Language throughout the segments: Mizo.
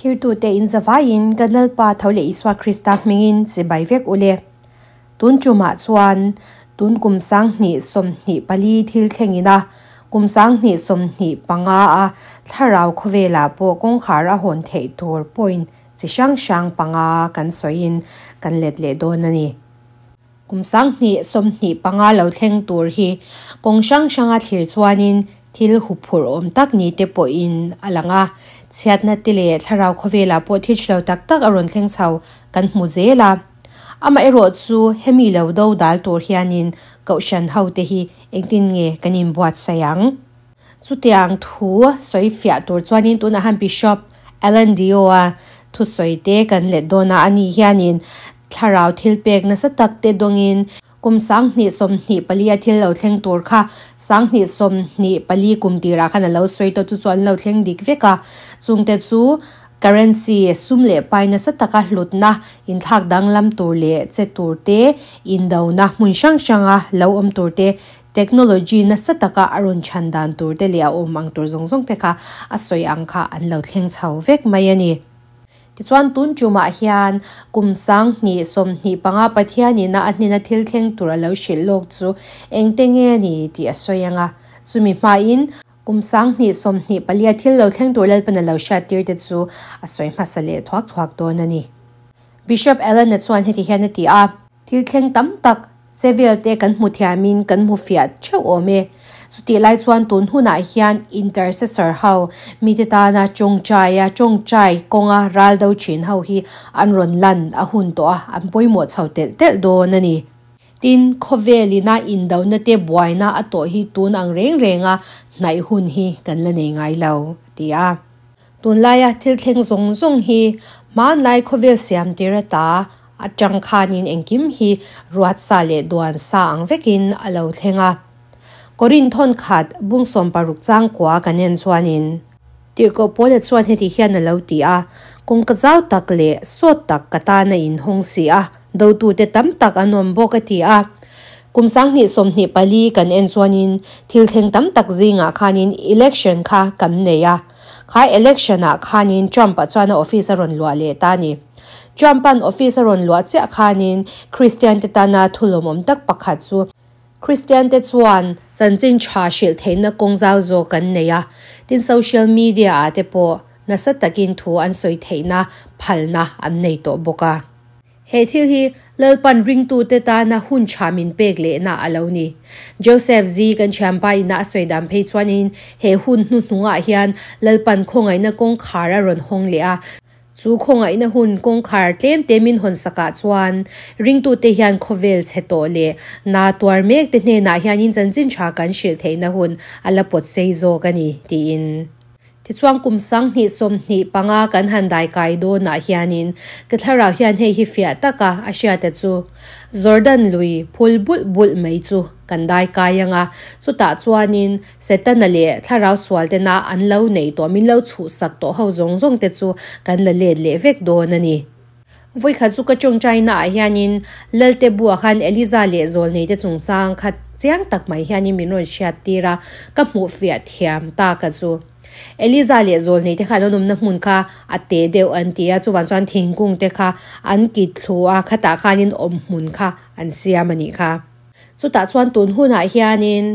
Thirtute in zavaiin kan Lalpa tho leh Isua Krista hmingin chibai vek u le. Tun tumah chuan tun kum 2024 thil thlengin a, kum 2025 a thlarau khawvelah pawh kawngkhar a hawn theih tur point chi hrang hrang panga kan sawiin kan let leh dawn a ni. Kum 2025 lo thleng tur hi kawng hrang hranga thlir chuanin thil huphurh awm tak ni te pawhin a lang a, chhiatna te leh thlarau khawvelah pawh thil ṭhilo tak tak a rawn thleng chho kan hmu zel a. Amaherawh chu hemi lo do dal tur hianin kohhran hote hi engtin nge kan inbuatsaih ang? Chutiang thu sawi fiah tur chuanin tunah han Bishop Alan Dio-a thusawi te kan let dawn a, ani hianin thlarau thilpek nasa tak te dawngin kum 2024 a thil lo thleng tur kha 2024 kum tirah khan a lo sawi tawh, chu chu an lo thleng dik vek a, chungte chu currency sum leh pai nasa taka hlutna inthlak danglam tur leh che tur te, indona hmun hrang hranga lo awm tur te, Technology nasa taka a rawn chhan dan tur te leh a awm ang tur zawng zawng te kha a sawi ang kha an lo thleng chho vek mai a ni. Tichuan tun tumah hian kum 2025 Pathianina a hnena thil thleng tur a lo hrilh lawk chu engte nge a ni tih a sawi ang a, chumi hmain kum 2024 a thil lo thleng tur Lalpan a lo hriattir te chu a sawi hmasa leh thuak thuak dawn a ni. Bishop Allen-a chuan heti hian a ti a. Thil thleng tam tak che vel te kan hmu thiamin kan hmu fiah theuh awm e. Chutih lai chuan tun hunah hian intercessor ho, mite tana tawngtaia tawngtai kawnga ral do thin ho hi an rawn lan a hun tawh a, an pawimawh chho telh telh dawn a ni. Tin, khawvelina indona te buaina a tawh hi tun ang reng renga hnaih hun hi kan la nei ngai lo, a ti a. Tunlaia thil thleng zawng zawng hi hmanlai khawvel siam tir ata atang khanin engkim hi ruat sa leh duan sa ang vekin a lo thleng a. Korin thawn khat bung 60 chang kua kan en chuanin. Tirhkoh Paula chuan heti hian a lo ti a, Kawngka zau tak leh sawt tak ka tan a inhawng si a, dotute tam tak an awm bawk a ti a. Kum 2024 kan en chuanin thil thleng tam tak zingah khanin election kha kan nei a. Kha election ah khanin Trump-a chuan a office a rawn luah leh ta a ni. Trump-a'n office a rawn luah chiah khanin Christian te tana thu lawmawm tak pakhat chu Christian te chuan chanchin tha hrilh theihna kawng zau zawk an nei a, tin social media ah te pawh nasa takin thu an sawi theihna phalna an nei tawh bawk a. He thil hi Lalpan ringtute tana hun tha min pek lehna a lo ni. Joseph Zi kan thianpa ina a sawi dan phei chuanin he hun hnuhnungah hian Lalpan khawngaihna kawngkhar a rawn hawng leh a, chu khawngaihna hun kawngkhar tlem te min hawn sakah chuan ringtute hian khawvel chhe tawh leh na tuar mek te hnenah hianin chanchin tha kan hrilh theihna hun a la pawt sei zawk a ni, tiin. Tichuan kum 2025 kan han daikai dawnah hianin ka thlarau hian hei hi fiah taka a hriata chu Jordan lui phul bulh bulh mai chu kan daikai ang a, chutah chuanin Setana leh thlarau sual tena an lo neih tawh min lo chhuhsak tawh ho zawng zawng te chu kan la let leh vek dawn a ni. Vawikhat chu ka tawngtaina ah hianin Lalte buah khan Eliza leh Zawlneite chungchang kha chiang tak mai hianin min rawn hriat tir a, ka hmuh fiah thiam ta ka chu. Eliza leh Zawlneite kha an awmna hmun kha a te deuh an ti a, chuvang chuan thingkung te kha an kit thlu a, khatah khanin awm hmun kha an siam a nih kha. Chutah chuan tun hunah hianin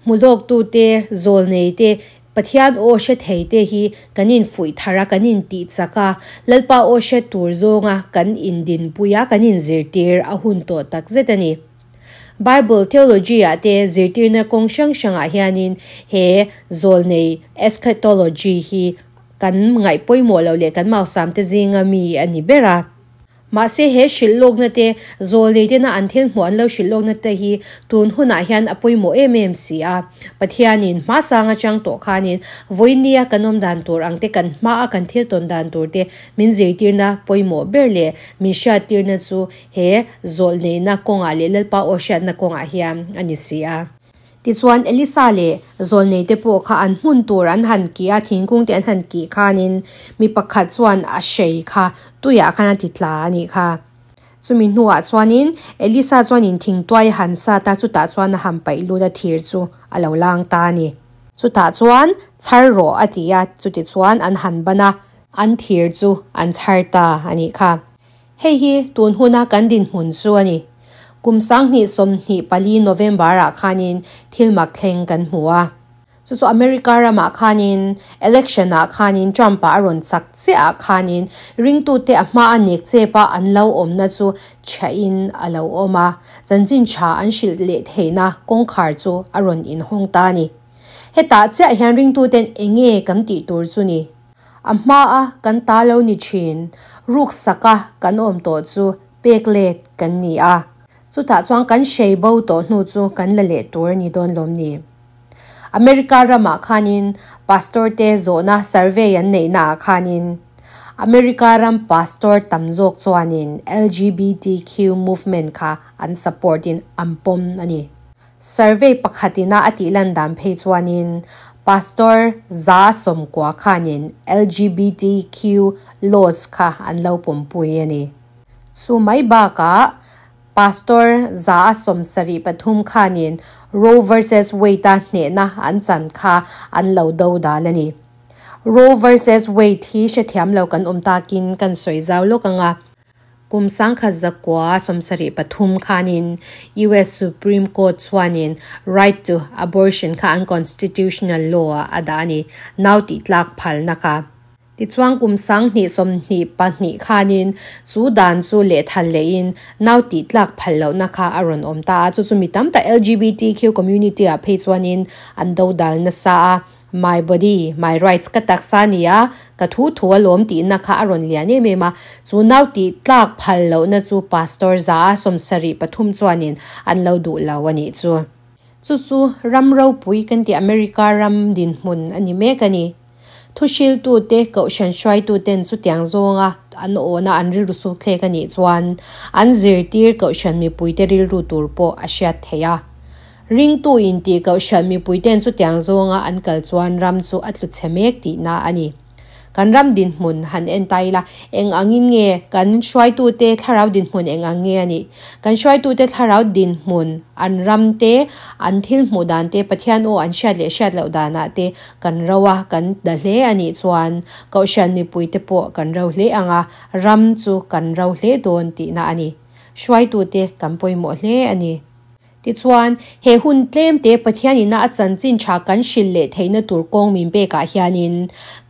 Hmulawktute, zawlneite, Pathian aw hre theite hi kan infuih thar a, kan intih chak a, Lalpa aw hre tur zawnga kan indinpui a, kan inzirtir a hun tawh tak zet a ni. Bible theology-ah te zirtirna kawng hrang hrangah hianin he zawlnei eschatology hi kan ngaih pawimawh loh leh kan mausamte zinga mi a ni ber a. Mahse he hrilh lawkna te, zawlnei tena an thil hmuh an lo hrilh lawkna te hi tun hunah hian a pawimawh em em si a. Pathianin hma sang atang tawh khanin vawinia kan awm dan tur ang te, kan hmaa kan thil tawn dan tur te min zirtirna pawimawh ber leh min hriattirna chu he zawlneihna kawngah leh Lalpa aw hriatna kawngah hian a ni si a. Tichuan, Elisa leh zawlneite pawh kha an hmun tur an han kih a, thingkung te an han kih khanin mi pakhat chuan a hrei kha tuiah khan a ti tla a nih kha. Chumi hnuah chuanin Elisa chuanin thingtuai a han sat a, chutah chuan a han paih lut a, thir chu a lo lang ta a ni. Chutah chuan, Chhar rawh a ti a, chutichuan an han ban a. An thir chu an chhar ta a nih kha. Hei hi tun huna kan dinhmun chu a ni. Kum 2024 November-ah khanin thil mak thleng kan hmu a. Chu chu America ramah khanin election-ah khanin Trump-a a rawn chak chiah ah khanin ringtute a hma a nek chep a an lo awmna chu chhiahin a lo awm a, chanchin tha an hrilh leh theihna kawngkhar chu a rawn inhawng ta a ni. Hetah chiah hian ringtuten enge kan tih tur chu ni? A hmaa kan ta lo ni thin, ruksaka kan awm tawh chu pek let kan ni a. Chutah chuan kan hrei bo tawh hnu chu kan la leh tur a ni dawn lawm ni? America ramah khanin pastor te zawhna survey an neihna ah khanin America ram pastor tam zawk chuanin LGBTQ movement kha an support in an pawm a ni. Survey pakhatina a tih lan dan phei chuanin Pastor 90% khanin LGBTQ laws kha an lo pawmpui a ni. Chu mai bakah Pastor 73% khanin Roe versus Wade-a hnehna an chan kha an lo do dal a ni. Roe versus Wade hi hrethiam lo kan awm takin kan sawi zau lawk ang a. Kum 1973 khanin US Supreme Court chuanin right to abortion kha an constitutional law ah a dah a ni, nau tih tlak phalna kha. Tichuan kum 2022 khanin chu dan chu lehthal lehin nau tih tlak phal lohna kha a rawn awm ta a, chu chu mi tam tak LGBTQ community ah phei chuanin an dodal nasa a. My body, my rights ka taksa a ni a, ka thu thu a lawm tihna kha a rawn lian em em a, chu nau tih tlak phal lohna chu Pastor 73% chuanin an lo duh lo a nih chu. Chu chu ram ropui kan tih America ram dinhmun a ni mek a ni. Thuhriltute, kohhran hruaituten chutiang zawnga an awna an rilru suk thlek a nih chuan an zirtir kohhran mipuite rilru tur pawh a hriat theih a. Ringtu intih kohhran mipuiten chutiang zawnga an kal chuan ram chu a tlu chhe mek tihna a ni. Kan ram dinhmun han en ta ila, eng angin nge kan hruaitute thlarau dinhmun eng ang nge a nih? Kan hruaitute thlarau dinhmun, an ram te, an thil hmuh dan te, Pathian aw an hriat leh hriat loh danah te kan ro a, kan da hle a nih chuan kohhran mipuite pawh kan ro hle ang a, ram chu kan ro hle dawn tihna a ni. Hruaitute kan pawimawh hle a ni. Tichuan, he hun tlemte Pathian ina a chanchin tha kan hrilh leh theihna tur kawng min pekah hianin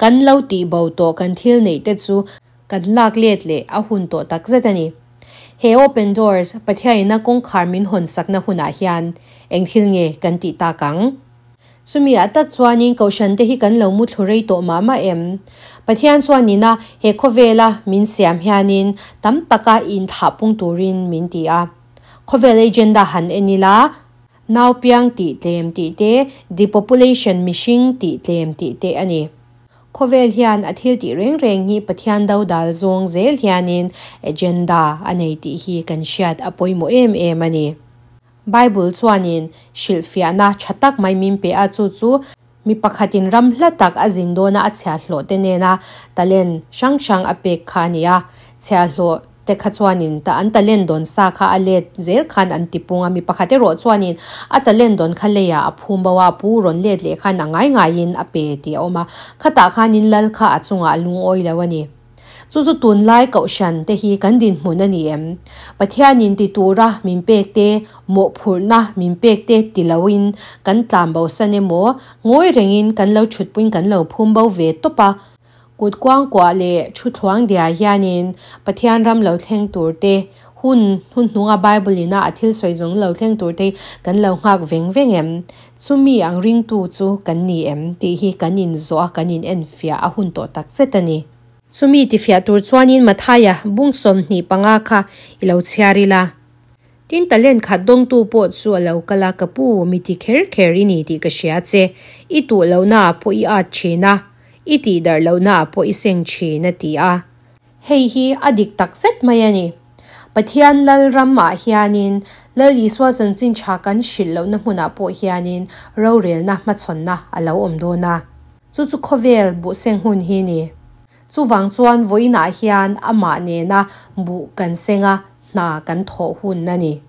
kan lo tih bo tawh kan thil neih te chu kan lak let leh a hun tawh takzet a ni. He Open Doors, Pathian ina kawngkhar min hawn sakna hunah hian eng thil nge kan tih tak ang? Chumi ah tak chuanin Kohhran te hi kan lo muthlu rei tawh mah mah em? Pathian chuan ina he khawvela min siam hianin tam taka inthlah pung turin min ti a. Khawvel agenda han en ila, naupiang tih tlem tih te, depopulation mihring tih tlem tih te a ni. Khawvel hian a thil tih reng reng hi Pathian dodal zawng zel hianin agenda a nei tih hi kan hriat a pawimawh em em a ni. Bible chuanin hrilhfiahna tha tak mai min pe a, chu chu mi pakhatin ram hla tak a zin dawna a chhiahhlawh te nena talent hrang hrang a pek kha a ni a, chhiahhlawh te kha chuanin ta an talent dawn sa kha a let zel khan an ti pung a, mi pakhat erawh chuanin a talent dawn kha leiah a phum bo a, pu rawn let leh khan a ngai ngaiin a pe tih a awm a, khatah khanin lal kha a chungah a lungawi lo a ni. Chu chu tunlai kohhran te hi kan dinhmun a ni em? Pathianin ti tura min pek te, mawhphurhna min pek te ti loin kan tlan bosan emaw, ngawi rengin kan lo thutpuiin kan lo phum bo ve tawp a. Kut kuangkuah leh thu thluang diai hianin Pathian ram lo thleng tur te, hun hun hnunga Bible ina a thil sawi zawng lo thleng tur te kan lo nghak veng veng em? Chumi ang ringtu chu kan ni em? Tih hi kan inzawh a, kan inenfiah a hun tawh takzet a ni. Chumi tifiah tur chuanin Mathaia bung 25 kha i lo chhiar ila. Tin, talent khat dawngtu pawh chu a lo kal a, Ka pu, mi ti kher kher i ni tih ka hria che. I tuh lohnaah pawh i at thin a, i tihdarh lohnaah pawh i seng thin, a ti a. Hei hi a dik takzet mai a ni. Pathian Lal ramah hianin Lal Isua chanchin tha kan hrilh lohna hmunah pawh hianin rorelna hmachhawnna a lo awm dawn a. Chu chu khawvel buh seng hun hi ni. Chuvang chuan vawiinah hian amah nena buh kan seng a, hna kan thawh hun a ni.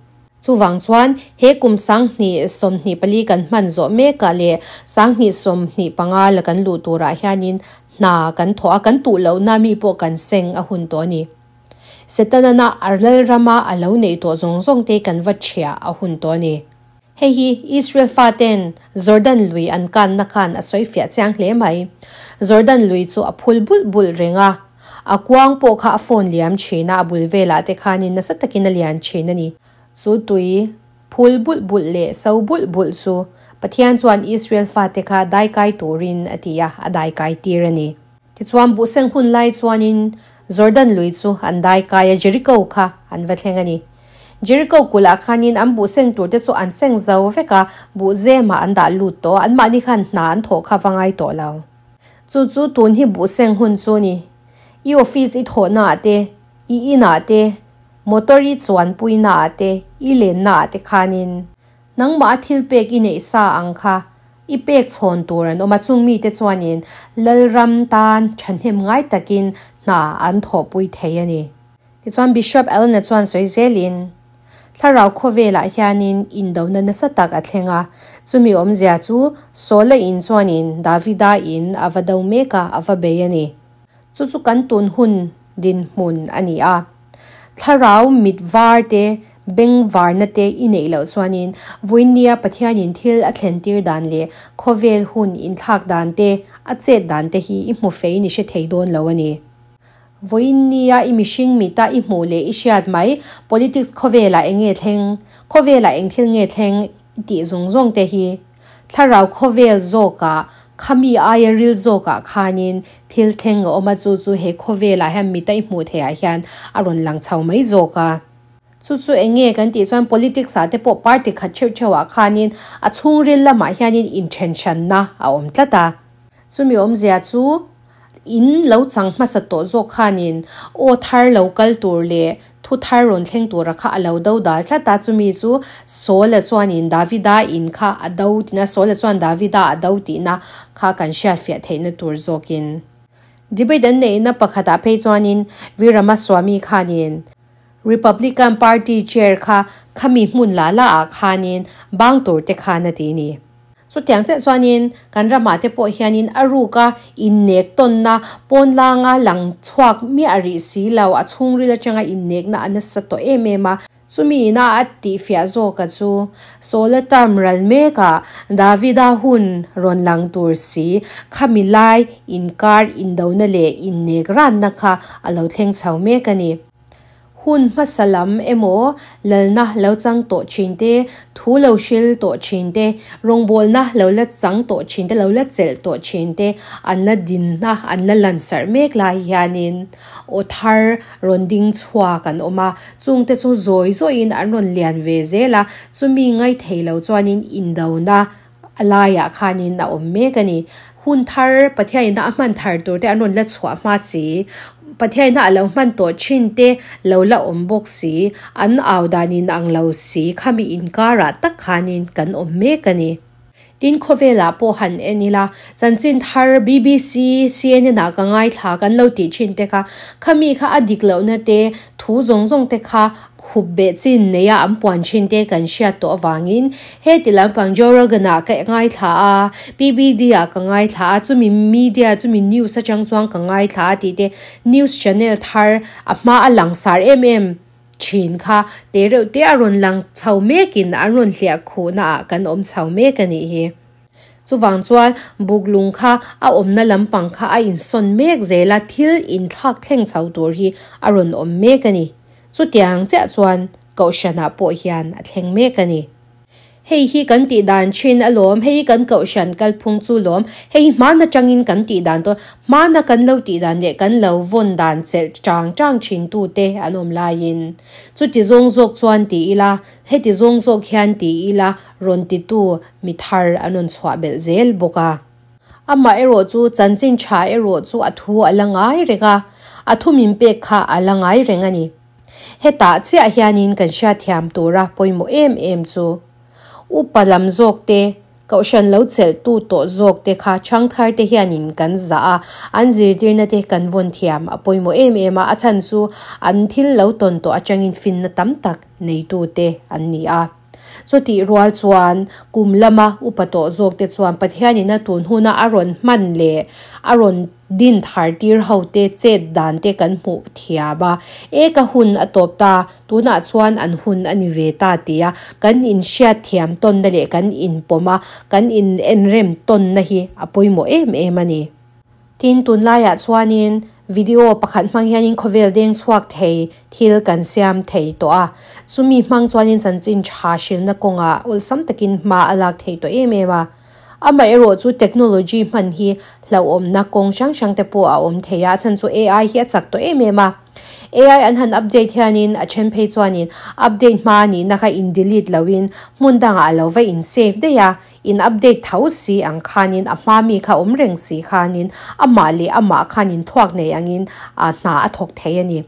Chuvang chuan he kum 2024 kan hman zawh mekah leh 2025 la kan luh turah hianin hna kan thawh a, kan tuh lohna mi pawh kan seng a hun tawh a ni. Setanana a lalrama a lo neih tawh zawng zawng te kan va ṭhiah a hun tawh a ni. Hei hi Israel faten Jordan lui an kanna khan a sawi fiah chiang hle mai. Jordan lui chu a phul bulh bulh reng a, a kuang pawh kha a fawn liam thin a, a bul velah te khanin nasa takin a lian thin a ni. Chu tui phul bulh bulh leh so bulh bulh chu Pathian chuan Israel fate kha daikai turin a ti a, a daikai tir a ni. Tichuan buhseng hun lai chuanin Jordan lui chu an daikai a, Jericho kha an va thleng a ni. Jericho kulh ah khanin an buhseng tur te chu an seng zo vek a, buhzemah an dah lut tawh a, anmahni khan hna an thawh kha va ngai tawh lo. Chu chu tun hi buhseng hun chu ni. I office i thawhna ah te, i inah te, motor i chuanpuina ah te, i lenna ah te khanin Nangmah a thil pek i neih sa ang kha i pek chhawn tur an awm a, chung mite chuanin Lalram tan thahnem ngai takin hna an thawhpui thei a ni. Tichuan Bishop Allen-a chuan sawi zelin, Thlarau khawvelah hianin indona nasa tak a thleng a, chumi awmzia chu Saula in chuanin Davida in a va do mek a, a va bei a ni. Chu chu kan tun hun dinhmun a ni a. Thlarau mit var te, beng varna te i neih loh chuanin vawinia Pathianin thil a thlentir dan leh khawvel hun inthlak dan te, a chet dan te hi i hmu feiin i hre thei dawn lo a ni. Vawinia i mihring mita i hmuh leh i hriat mai politics khawvelah eng nge thleng, khawvelah eng thil nge thleng i tih zawng zawng te hi Thlarau khawvel zawkah, khami aia ril zawkah khanin thil thleng a awm a, chu chu he khawvelah hian mita i hmuh theihah hian a rawn lang chho mai zawk a. Chu chu eng nge kan tih chuan politics ah te pawh party khat theuh theuhah khanin a chhungril lamah hianin inthenhranna a awm tlat a. Chumi awmzia chu In lo chang hmasa tawh zawk khanin aw thar lo kal tur leh thu thar rawn thleng tura kha a lo do dal tlat a, chumi chu Saula chuanin Davida in kha a do tina, Saula chuan Davida a do tihna kha kan hriatfiah theihna tur zawkin. Debate an neihna pakhatah phei chuanin V Ramaswamy khanin Republican Party chair kha khami hmun la la ah khanin bang tur te khan a ti ni. Chutiang chiah chuanin kan ramah te pawh hianin a ruka innek tawnna pawnlanga lang chhuak miah rih si lo, a chhungril atanga innekna a nasa tawh em em a. Chumi ina a tihfiah zawka chu Saula term ral mekah Davida hun rawn lang tur si khami lai inkar indona leh innek ranna kha a lo thleng chho mek a ni. Hun hmasa lam emaw, lalna lo chang tawh thin te, thu lo hril tawh thin te, rawngbawlna lo la chang tawh thin te, lo la chelh tawh thin te an la dinna, an la lansarh mek lai hianin aw thar rawn ding chhuak an awm a, chungte chu zawi zawiin an rawn lian ve zel a, chumi ngaithei lo chuanin indona a laiah khanin a awm mek a ni. Hun thar Pathianina a hman thar tur te an rawn la chhuah hma si, Pathianina a lo hman tawh thin te lo la awm bawk si, an au danin ang lo si, khami inkarah tak khanin kan awm mek a ni. Tin khawvelah pawh han en ila, chanchin thar BBC, CNN ah ka ngaithla kan lo tih thin te kha, khami kha a dik lohna te, thu zawng zawng te kha Khup beh chin neia an puan thin te kan hriat tawh avangin heti lampang Joe Rogan ah ka ngaithla a, PBD ah ka ngaithla a, chumi media chumi news atang chuan ka ngaithla a tih te news channel thar a hma a langsar em em thin kha te reuh te a rawn lang chho mekin an rawn hliah khuhna ah kan awm chho mek a nih hi. Chuvang chuan buk lung kha a awmna lampang kha a insawn mek zel a, thil inthlak thleng chho tur hi a rawn awm mek a ni. Chutiang chiah chuan Kohhranah pawh hian a thleng mek a ni. Hei hi kan tih dan thin alawm, hei hi kan Kohhran kalphung chu lawm, hei hi hmaan atangin kan tih dan tawh, hmaana kan lo tih dan leh kan lo vawn dan chelh chang chang thin tute an awm laiin chuti zawng zawk chuan ti ila, heti zawng zawk hian ti ila rawn titu mi thar an rawn chhuah belh zel bawk a. Amah erawh chu chanchin tha erawh chu a thu a la ngai reng a, a thu min pek kha a la ngai reng a ni. Hetah chiah hianin kan hriatthiam tura pawimawh em em chu upa lam zawk te, kohhran lo chelhtu tawh zawk te kha chhangthar te hianin kan zah a, an zirtirna te kan vawn thiam a pawimawh em em a, a chhan chu an thil lo tawn tawh atangin finna tam tak neitute an ni a. Chutih rual chuan kum lama upa tawh zawk te chuan Pathianin a tun huna a rawn hman leh a rawn din thar tir ho te chet dan te kan hmuh thiam a. E ka hun a tawp ta, tunah chuan an hun a ni ve ta tia kan inhriat thiam tawnna leh kan inpawm a, kan inenrem tawnna hi a pawimawh em em a ni. Tin, tunlaiah chuanin video pakhat hmang hianin khawvel deng chhuak thei thil kan siam thei tawh a. Chumi hmang chuanin chanchin tha hrilhna kawngah awlsam takin hma a lak theih tawh em em a. Amaherawh chu technology hman hi hlauhawmna kawng hrang hrang te pawh a awm thei a, a chhan chu AI hi a chak tawh em em a. AI an han update hianin a then phei chuanin update hma nihna kha in delete loin hmun dangah a lo va in save daih a. In update tho si ang khanin a hma mi kha awm reng si khanin amah leh amah khan in thuak nei angin hna a thawk thei a ni.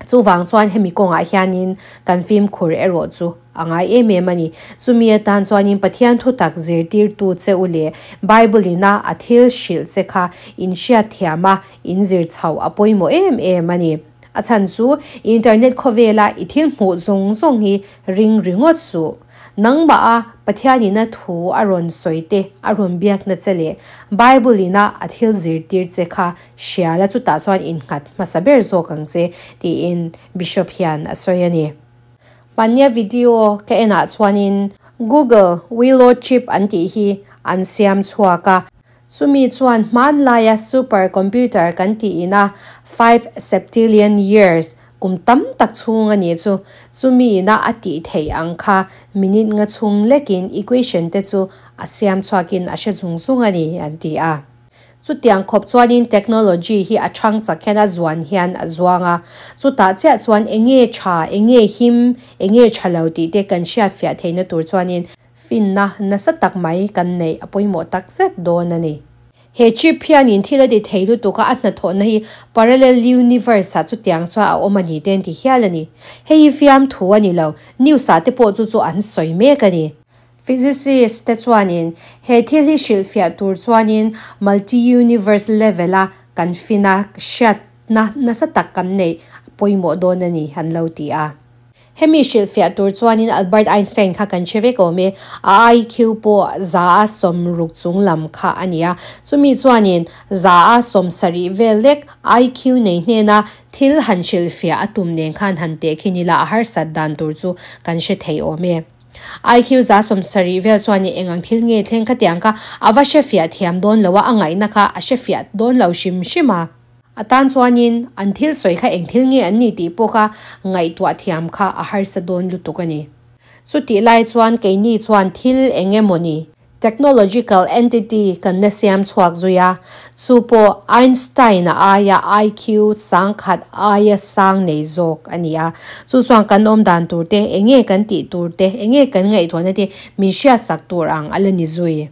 Chuvang chuan hemi kawngah hianin kan fimkhur erawh chu a ngai em em a ni. Chumi atan chuanin Pathian thutak zirtirtu che u leh Bible ina a thil hrilh che kha in hriatthiam a, in zir chhoh a pawimawh em em a ni. A chhan chu internet khawvela i thil hmuh zawng zawng hi ring ringawt suh. Nangmah a Pathianin a thu a rawn sawi te, a rawn biakna che leh Bible ina a thil zirtir che kha hria la chutah chuan innghat hmasa ber zawk ang che tiin Bishop hian a sawi a ni. Hmannia video ka enah chuanin Google Willow chip an tih hi an siam chhuak a, chumi chuan hmanlaia super computer kan tih ina 5 septillion years Kum tam tak chhung a nih chu, chumi ina a tih theih ang kha minute nga chhung lekin equation te chu a siam chhuakin a hre zung zung a ni, an ti a. Chutiang khawp chuanin technology hi a chhang chak hian a zuan hian a zuang a, chutah chiah chuan enge tha, enge him, enge tha lo tih te kan hriatfiah theihna tur chuanin finna nasa tak mai kan neih a pawimawh takzet dawn a ni. He chip hianin thil a ti thei lutuk a, a hnathawhna hi parallel universe ah chutiang chuan a awm a ni te an ti hial a ni. Hei hi fiamthu a ni lo, news ah te pawh chu chu an sawi mek a ni. Physicist te chuanin he thil hi hrilhfiah tur chuanin multi-universe level a kan fin a hriatna nasa tak kan neih pawimawh dawn a ni an lo ti a. Hemi hrilhfiah tur chuanin Albert Einstein kha kan hre vek awm e, a IQ pawh 160 chung lam kha a ni a. Chumi chuanin 170 vel lek IQ nei hnena thil han hrilhfiah a tum nen khan han tehkhin ila a harsat dan tur chu kan hre thei awm e. IQ 70 vel chuanin eng ang thil nge thleng khatiang kha a va hrefiah thiam dawn lo a, a ngaihna kha a hrefiah dawn lo hrim hrim a. A tan chuanin an thil sawi kha eng thil nge an ni tih pawh kha ngaihtuah thiam kha a harsa dawn lutuk a ni. Chutih lai chuan keini chuan thil eng emawni, technological entity, kan la siam chhuak zui a, chu pawh Einstein-a aia IQ sangkhat aia sang nei zawk a ni a. Chu chuan kan awm dan tur te, eng nge kan tih tur te, eng nge kan ngaihtuahna te min hriatsak tur ang a la ni zui.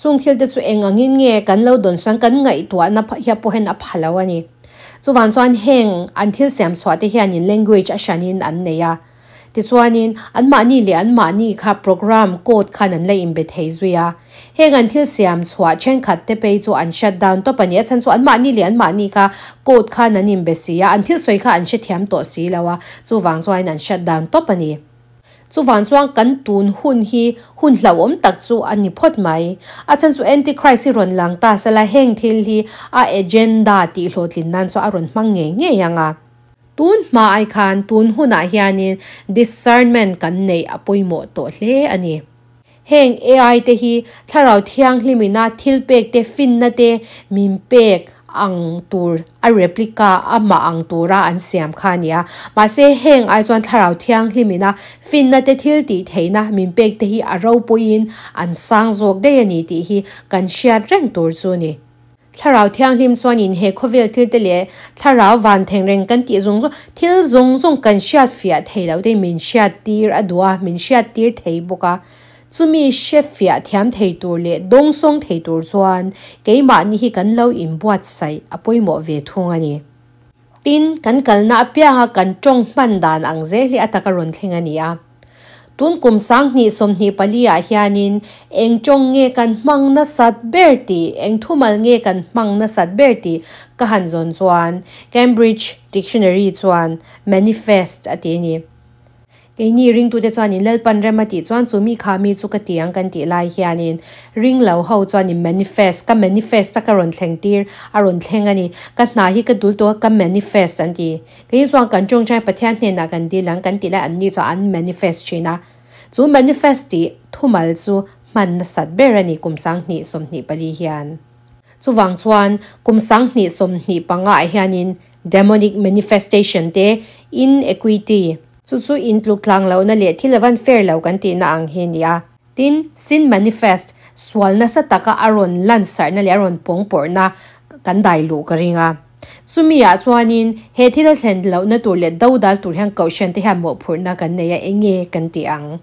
Chung thil te chu eng angin nge kan lo dawn chuan kan ngaihtuahna hia pawh hian a pha lo a ni. Chuvang chuan heng an thil siam chhuah te hianin language a hranin an nei a. Tichuanin anmahni leh anmahni kha program code khan an la inbe thei zui a. Heng an thil siam chhuah thenkhat te phei chu an shut down tawp a ni. A chhan chu anmahni leh anmahni kha code khan an inbe si a, an thil sawi kha an hrethiam tawh si lo a, chuvang chuanin an shut down tawp a ni. Chuvang chuan kan tun hun hi hun hlauhawm tak chu a ni phawt mai. A chhan chu Antichrist hi rawn lang ta sela heng thil hi a agenda tih hlawhtlin nan chuan a rawn hmang ngei ngei ang a. Tun hma ai khan tun hunah hianin discernment kan neih a pawimawh tawh hle a ni. Heng AI te hi thlarau thianghlimina thil pek te finna te min pek ang tur a replica amah ang tura an siam kha a ni a. Mahse heng ai chuan thlarau thianghlimina finna te thil tih theihna min pek te hi a ropuiin an sang zawk daih a ni tih hi kan hriat reng tur chu a ni. Thlarau Thianghlim chuanin he khawvel thil te leh thlarau van theng reng kan tih zawng zawng, thil zawng zawng kan hriat fiah thei loh te min hriat tir a duh a, min hriat tir thei bawk a. Chumi hre fiah thiam thei tur leh dawngsawng thei tur chuan keimahni hi kan lo inbuatsaih a pawimawh ve thung a ni. Tin, kan kalna apianga kan tawng hman dan ang zel hi a taka rawn thleng a ni a. Tun kum 2024 ah hianin eng tawng nge kan hmang nasat ber tih, eng thumal nge kan hmang nasat ber tih ka han zawn chuan Cambridge Dictionary chuan manifest a ti a ni. Keini ringtute chuanin Lalpan rem a tih chuan chu mi kha mi chu ka ti ang kan tih lai hianin ring lo ho chuanin manifest, ka manifest a ka rawn thleng tir, a rawn thleng a ni, ka hna hi ka dul tawh a ka manifest an ti. Keini chuan kan tawngtai Pathian hnenah kan dil ang kan tih lai an ni chuan an manifest thin a. Chu manifest tih thumal chu hman nasat ber a ni kum 2024 hian. Chuvang chuan kum 2025 ah hianin demonic manifestation te, inequity, chu chu intluk tlang lohna leh thil avan fair lo kan tihna ang hi a ni a. Tin, sin manifest, sual nasa taka a rawn lansarhna leh a rawn pawngpawrhna kan dai luh ka ring a. Chumi ah chuanin he thil a thlen lohna tur leh dodal tur hian kohhran te hian mawhphurhna kan nei a, enge kan tih ang?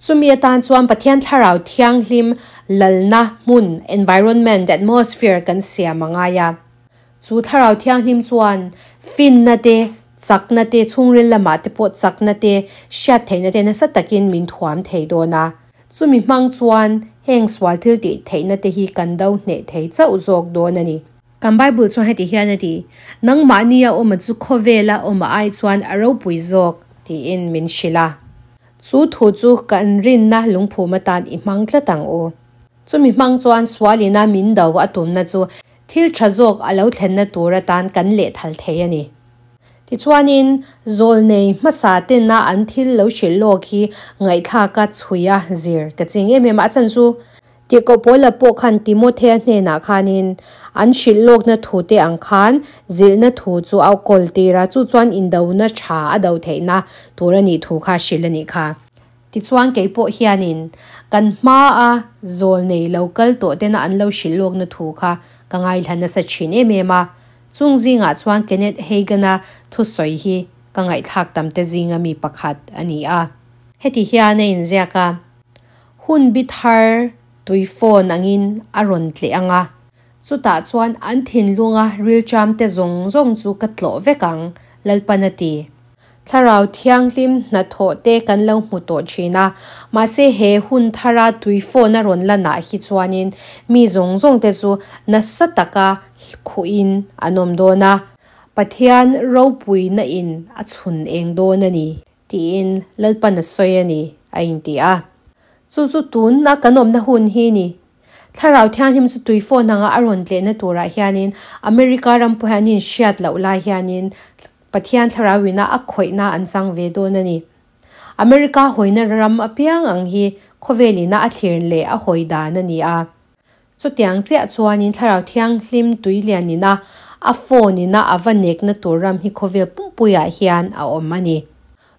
Chumi atan chuan Pathian Thlarau Thianghlim lalna hmun, environment, atmosphere, kan siam a ngai a. Chu Thlarau Thianghlim chuan finna te, chakna te, chhungril lamah te pawh chakna te, hriat theihna te nasa takin min thuam thei dawn a. Chumi hmang chuan heng sual thil tih theihna te hi kan do hneh thei chauh zawk dawn a ni. Kan Bible chuan heti hian a ti, Nangmahnia awma chu khawvela awma ai chuan a ropui zawk, tiin min hrilh a. Chu thu chu kan rinna lungphum atan i hmang tlat ang u. Chumi hmang chuan sualina min do a tumna chu thil tha zawk a lo thlenna tur atan kan lehthal thei a ni. Tichuanin, zawlnei hmasa tena an thil lo hrilh lawk hi ngaihthlaka chhuia zir ka ching em em a, a chan chu Tirhkoh Paula pawh khan Timothea hnenah khanin an hrilh lawkna thute ang khan zilhna thu chu a kawl tir a, chu chuan indona tha a do theihna tur a nih thu kha hrilh a nih kha. Tichuan kei pawh hianin kan hmaa zawlnei lo kal tawh tena an lo hrilh lawkna thu kha ka ngaihla nasa thin em em a, chung zingah chuan Kenneth Hagin-a thusawi hi ka ngaihthlak tam te zinga mi pakhat a ni a. Heti hian a inziak a. Hun bi thar tui phone angin a rawn tleh ang a, chutah chuan an thinlunga rilṭam te zawng zawng chu ka tlawh vek ang, Lalpan a ti. Thlarau Thianghlim hnathawh te kan lo hmu tawh thin a, mahse he hun thara tui phone a rawn lanah hi chuanin mi zawng zawng te chu nasa taka khuhin an awm dawn a, Pathian ropuina in a chhun eng dawn a ni. Tiin Lalpan a sawi a ni, a inti a. Chu chu tunna kan awmna hun hi ni. Thlarau Thianghlim chu tui phone anga a rawn tlehna turah hianin America ram pawh hian an inhriat loh lai hianin Pathian Thlarau ina a khawihna an chang ve dawn a ni. America hawina ram apiang ang hi khawvel ina a thlir leh a hawi dan a ni a. Chutiang chiah chuanin Thlarau Thianghlim tui lianina a phone ina a va nekna tur ram hi khawvel pumpuiah hian a awm a ni.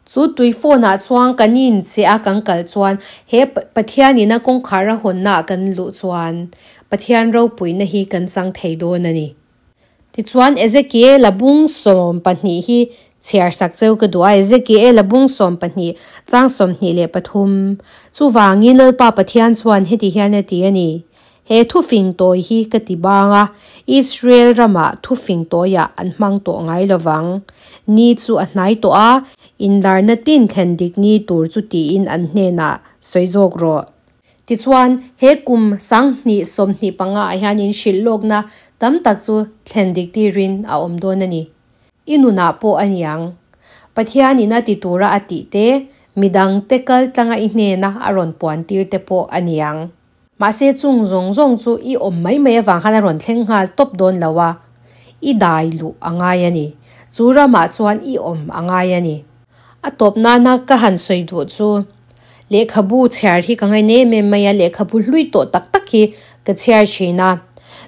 Chu tui phone ah chuan kan incheh a kan kal chuan he Pathian ina kawngkhar a hawnna ah kan luh chuan Pathian ropuina hi kan chang thei dawn a ni. Tichuan, Ezekiela bung 12 hi chhiar sak cheu ka duh a, Ezekiela bung 12, chang 23. Chuvangin Lalpa Pathian chuan heti hian a ti a ni, He thufing tawi hi ka ti bang a, Israel ramah thufing tawiah an hmang tawh ngai lo vang. Ni chu a hnai tawh a, inlarna tin thlen dik ni tur chu tiin an hnenah sawi zawk rawh. Tichuan, he kum 2025 ah hianin hrilh lawkna tam tak chu thlen dik tirin a awm dawn a ni. I nunah pawh a niang. Pathianin a ti tura a tih te, midang te kal tlanga i hnena a rawn puan tir te pawh a niang. Mahse chung zawng zawng chu i awm mai mai avang khan a rawn thleng nghal tawp dawn lo a, i dai luh a ngai a ni. Chu ramah chuan i awm a ngai a ni. A tawp nana ka han sawi duh chu lehkhabu chhiar hi ka ngaina em em mai a, lehkhabu hlui tawh tak tak hi ka chhiar thin a.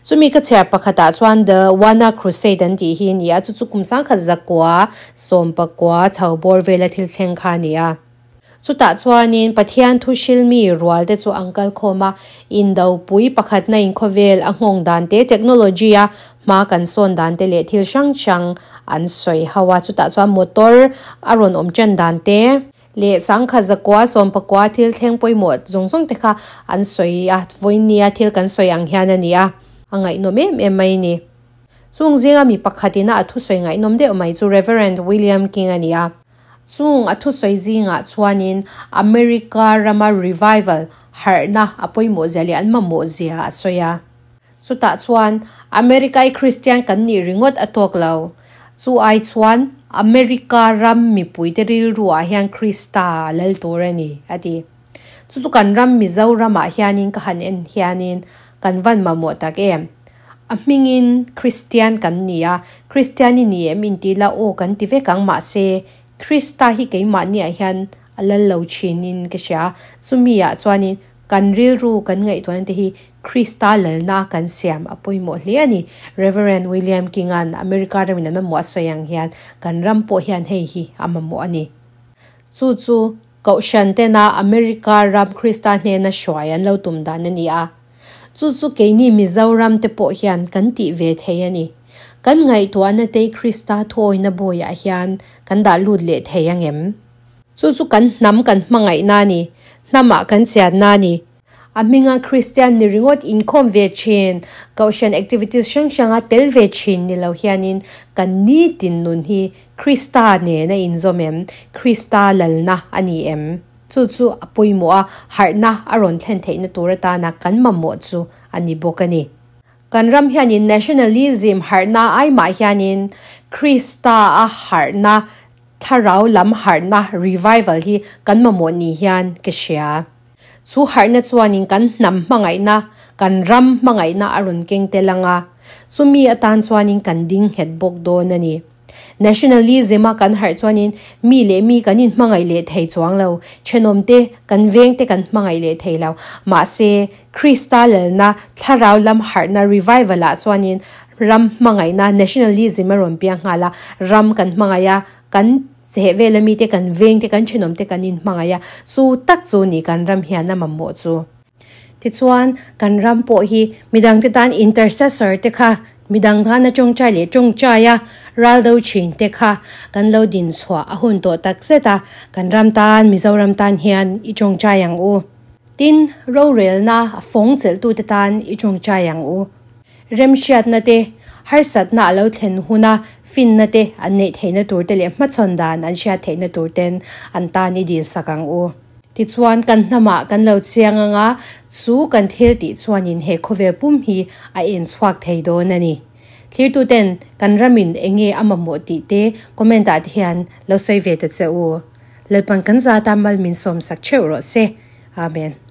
Chumi ka chhiar pakhatah chuan The Wana Crusade an tih hi a ni a, chu chu kum 1919 chho bawr vela thil thleng kha a ni a. Chutah chuanin Pathian thu hrilmi rual te chu an kal khawm a, indopui pakhatna in khawvel a nghawng dan te, technology a hma kan sawn dan te leh thil hrang hrang an sawi ho a. Chutah chuan motor a rawn awm tan dan te leh 1919 thil thleng pawimawh zawng zawng te kha an sawi a, vawinia thil kan sawi ang hian a ni a, a ngaihnawm em em mai a ni. Chung zinga mi pakhatina a thusawi ngaihnawm deuh mai chu Reverend William King a ni a. Chung a thusawi zingah chuanin America rama revival, harhna, a pawimawh zia leh an mamawh zia a sawi a. Chutah chuan America-i Kristian kan nih ringawt a tawk lo. Chu ai chuan America ram mipuite rilruah hian Krista a lal tur a ni, a ti. Chu chu kan ram Mizoramah hianin ka han en hianin kan van mamawh tak em? A hmingin Kristian kan ni a, Kristian i ni em inti la aw kan ti vek ang mahse Krista hi keimahniah hian a lal lo thinin ka hria. Chumi ah chuanin kan rilru kan ngaihtuahna te hi Krista lalna kan siam a pawimawh hle a ni. Rev. William King-a'n America ramin an mamawh a sawi ang hian kan ram pawh hian hei hi a mamawh a ni. Chu chu Kohhran tena America ram Krista hnena hruai an lo tum dan a ni a. Chu chu keini Mizoram te pawh hian kan tih ve thei a ni. Kan ngaihtuahna te Krista thuawina bawiah hian kan dah lut leh thei ang em? Chu chu kan hnam kan hmangaihna a ni. Hnamah kan chianna a ni. A hminga Kristian ni ringawt inkhawm ve thin, Kohhran activities hrang hranga tel ve thin ni lo hianin kan nitin nun hi Krista nen a inzawm em? Krista lalna a ni em? Chu chu a pawimawh a, harhna a rawn thlen theihna tur atana kan mamawh chu a ni bawk a ni. Kan ram hianin nationalism harhna aimah hianin Krista a harhna, thlarau lam harhna, revival, hi kan mamawh ni hian ka hria. Chu harhna chuanin kan hnam hmangaihna, kan ram hmangaihna a rawn keng tel ang a, chumi atan chuanin kan ding nghet bawk dawn a ni. Nationalism-a kan harh chuanin mi leh mi kan inhmangaih leh thei chuang lo, thenawmte, kan vengte kan hmangaih leh thei lo. Mahse, Krista lalna, thlarau lam harhna, revival-ah chuanin ram hmangaihna, nationalism, a rawn piang nghal a, ram kan hmangaih a, kan chheh vel ami te kan veng te kan thenawm te kan inhmangaih a, chu tak chu ni kan ram hian a mamawh chu. Tichuan, kan ram pawh hi midang te tan intercessor te kha, midang tana tawngtai leh tawngtai a ral do thin te kha kan lo din chhuah a hun tawh tak zet a, kan ram tan Mizoram tan hian i tawngtai ang u. Tin, rorelna a fawng chelhtute tan i tawngtai ang u. Remhriatna te, harsatna a lo thlen huna finna te an neih theihna tur te leh hmachhawn dan an hriat theihna tur ten an tan i dil sak ang u. Tichuan, kan hnamah kan lo chiang ang a, chu kan thil tih chuanin he khawvel pum hi a en chhuak thei dawn a ni. Thlirtuten kan ramin enge a mamawh tih te comment ah te hian lo sawi ve ta che u. Lalpan kan zata mal min sawmsak theuh rawh se. Amen.